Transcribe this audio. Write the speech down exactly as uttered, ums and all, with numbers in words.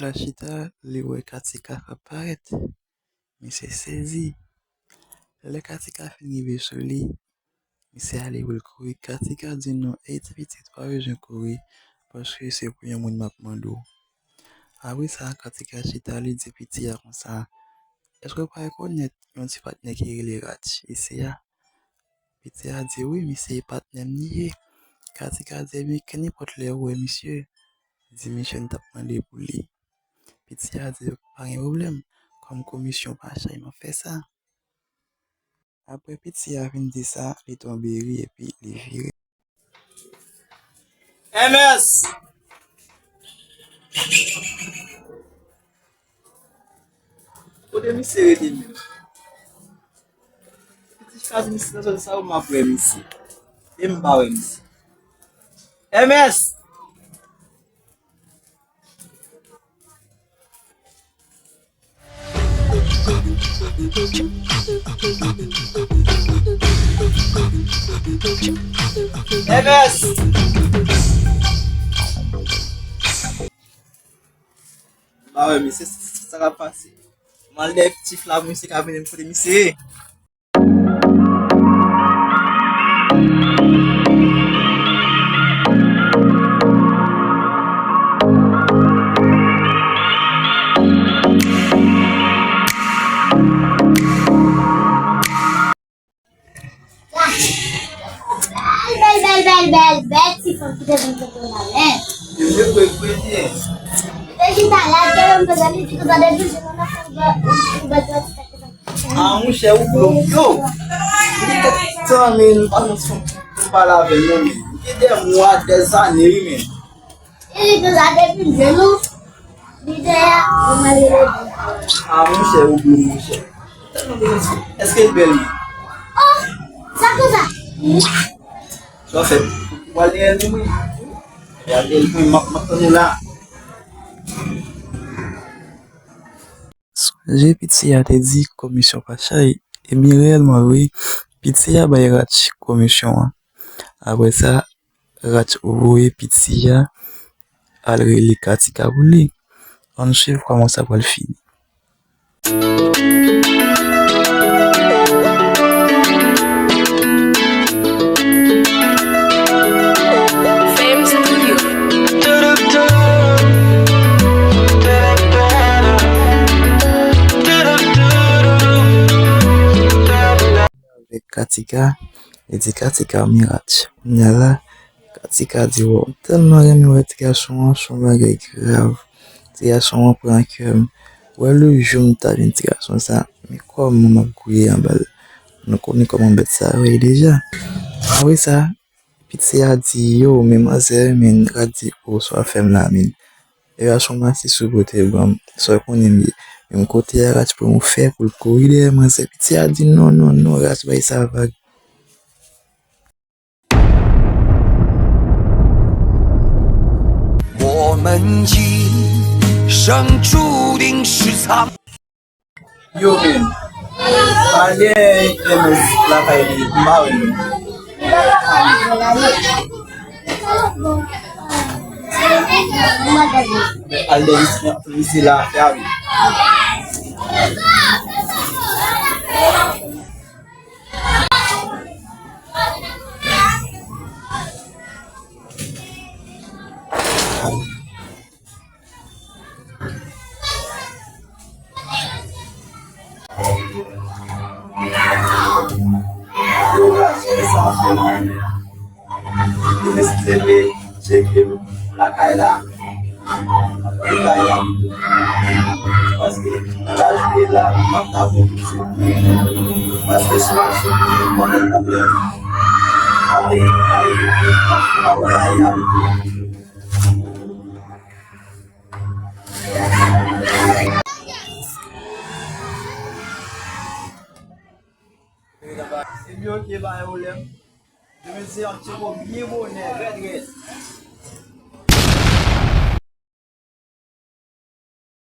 la chita, li wè Katika ap parèt. Misye sezi. Lè Katika fin rive sou li, misye ale pou l kouri. Katika di, "Non, ey, ti pitit, pa bezwen kouri, paske se pou yon moun m ap mande w." Apre sa, Katika chita, li di piti a konsa, "Èske w pa rekonèt yon ti patnè ki rele Ratch isi a?" Piti a di, "Wi, misye e patnè m li ye." Katika di, "Ebyen, kenenpòt lè ou wè misye, di misye n t ap mande pou li." Piti a di, "Pa gen pwoblèm, kòm komisyon pa chay, m ap fè sa." Apre piti a fin di sa, li tonbe ri epi li vire. M S! Kote misye rete menm? Piti chita di misye nan zòn sa yo, m ap wè misye. E m pa wè misye. M S! M S! M pa wè misye, se sa k ap pase. M al dèyè ti fla pou misye ka vini m kote misye ye. Bèl, bèl, bèl, bèl, bèl ti fanm ki te vin kote w la, men. Yo, yo, kwe, kwe, byen. Yo chita la, te yon pèzè, li di konsa depi je nan fè yon bèl, yon bèl ti sa. Ah, monchè, ou blòk yo. Li gen tan, men, nou pa janm fè yon pale avè l, non, men. Li gen dè mwa, dè zane, wi, men. Li gen la depi l jwenn ou. Li te a, ou mande l. Ah, monchè, ou blòk, monchè. Èske l bèl, wi? Oh, sa konsa? Sa fè, ou pral dèyè l, wi. Pral dèyè l, wi, m ap, m ap tann ou la. Sonje piti a te di komisyon pa chay, ebyen reyèlman vre, piti a bay Ratch komisyon an. Apre sa, Ratch voye piti a al rele Katika pou li. Ann swiv kòman sa pral fini. Fame Studio. Avèk Katika, li di Katika, "Men Ratch." Kounye a la, Katika di, "Waw, m tèlman renmen wè ti gason an, se yon bagay grav. Ti gason an pran kè m. Wè le jou m ta jwenn ti gason sa, men kòman m ap gouye anba l. Nou konnen kòman bèt sa yo ye deja." Apre sa, piti a di, "Yo, men manzè, men Ratch di, o, sa w ap fè m la, men." Epi a son masi sou kote ban m, sa w konnen m ye. Menm kote a Ratch pran yon fè pou l kouri dèyè manzè. Piti a di, "Non, non, non, Ratch bay sa vag." 我们一生注定是苍 Yo, men. Pa gen M S lakay li, m pa wè li. Al dèyè misye la, fè a wi. Tcheke m lakay la. Lakay la. Paske nan laj m ye la, m ap ta bon toujou. Paske si m ap sou m konnen pwoblèm. Ale, ale, ale, ale. Ebyen, oke, pa gen pwoblèm. Demen se ap tcheke w byen bonè, rèd, rèd.